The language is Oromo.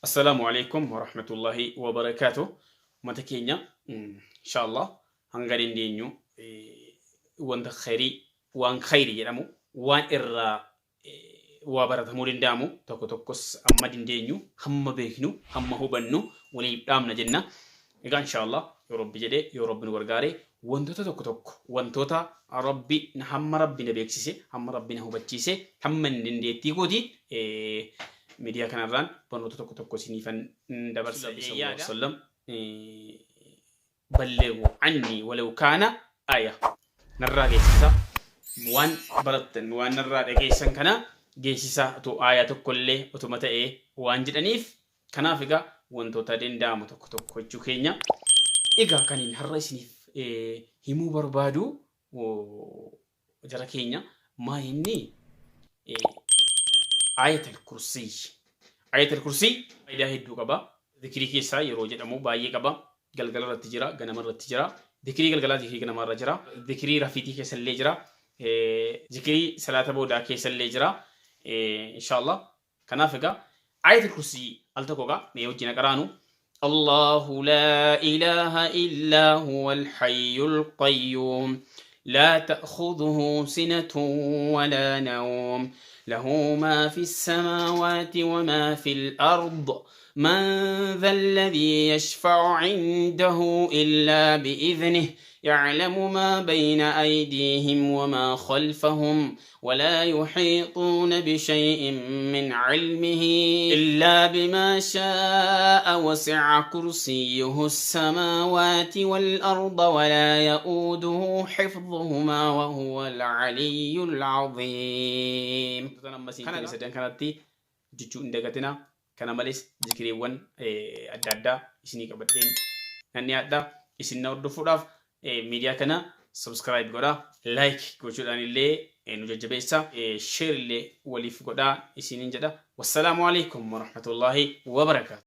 Assalaamu alaikum warahmatullahi wabarakaatu. Ummata keenya, inshallah hanga dandeenyu wanta khayrii, waan khayrii jedhamu, waan irraa waa baratamuu danda'amu tokko tokkos amma dandeenyu, hamma beeknu, hamma hubannu waliif dhaamna jenna. Egaa inshallah yoo Rabbi jedhee, yoo Rabbi nu gargaare, wantoota tokko tokko, wantoota Rabbi hamma Rabbi na beeksise, hamma Rabbi na hubachiise, hamma hin dandeettii kooti miidiyaa kanarraan barnoota tokko tokko isiniifan dabarsa jedhee sallam. Ballighu anni walaw kaana aya, narraa geessisa, waan barattan, waan narraa dhageessan kana geessisa, otoo aayaa tokkollee otuma ta'ee waan jedhaniif. Kanaaf egaa wantoota danda'amu tokko tokko jechuu keenya. Egaa kaniin har'a isiniif himuu barbaadu, jara keenya, maa inni Ayatal Kursii. Ayatal Kursii faayidaa hedduu qaba. Zikirii keessaa yeroo jedhamu baay'ee qaba. Galgala irratti jira, ganama irratti jira. Zikirii galgalaa, zikirii ganamaa irra jira. Zikirii rafiitii keessa illee jira. Zikirii salaata boodaa keessa illee jira. Inshallah. Kanaaf egaa Ayatul Kursii al tokko egaa mee wajjin qaraanu. الله لا إله إلا هو الحي القيوم، لا تأخذه سنة ولا نوم، له ما في السماوات وما في الأرض، من ذا الذي يشفع عنده إلا بإذنه، يعلم ما بين أيديهم وما خلفهم، ولا يحيطون بشيء من علمه إلا بما شاء، وسع كرسيه السماوات والأرض، ولا يؤوده حفظهما، وهو العلي العظيم. Kana kanatti jechuu hin dagatina. Kana malees zikiriiwwan adda addaa isinii qabadheen nan dhiyaadha. Isin na hordofuudhaaf miidiyaa kana subscribe godhaa, like gochuudhaan illee nu jajjabeessa, share illee waliif godhaa isiniin jedha. Wassalaamu alaikum warahmatullaahi wabarakaatu.